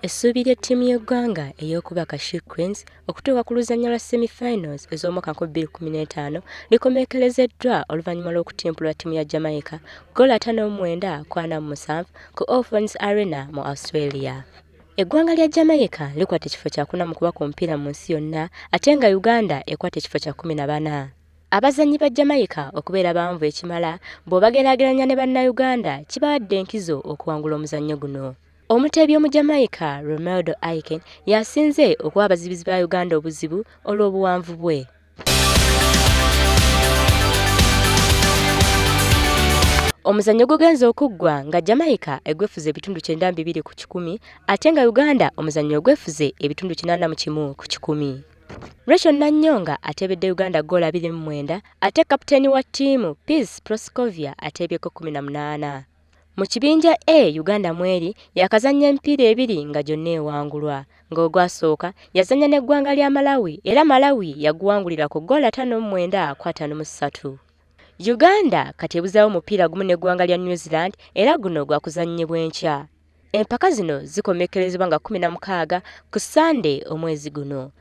Essuubi lya ttiimu y'eggwanga ey'okubaka She Cranes okutuuka ku luzannya lwa semi-finals ez'omwaka 2015 likomekkerezeddwa oluvannyuma lw'okutimpulwa ttiimu ya Jamaica ggoolo 59 ku 47 ku Allphones Arena mu Australia. Eggwanga lya Jamaica likwata ekifo kyakuna mu kubaka omupiira mu nsi yonna ate nga Uganda ekwata ekifo kya 14. Abazannyi ba Jamaica okubeera banvu ekimala bw'obageraageranya ne Bannayuganda kibawadde enkizo okuwangula omuzannyo guno. Omuteebi Omujamaica Romeldo Aiken y'asinze okuwa abazibizi ba Uganda obuzibu olw'obuwanvu bwe. Omuzannyo gugenze okuggwa nga Jamaica egwefuze ebitundu 92% ate nga Uganda omuzannyo ogwefuze ebitundu 81 ku kikumi. Rachel Nanyonga ateebedde Uganda ggoolo 29 ate kapiteeni wa ttiimu Peace Proscovia ateebyeko 18. Mu kibinja A Uganda mw'eri yaakazannya emipiira ebiri nga gyonna ewangulwa, ng'ogwasooka yazannya n'eggwanga lya Malawi era Malawi yaguwangulira ku ggoolo 59 ku 53. Uganda kati ebuzaawo mupiira gumu n'eggwanga lya New Zealand era guno gwakuzannyibwa enkya. Empaka zino zikomekkerezebwa nga 16 ku Ssande omwezi guno.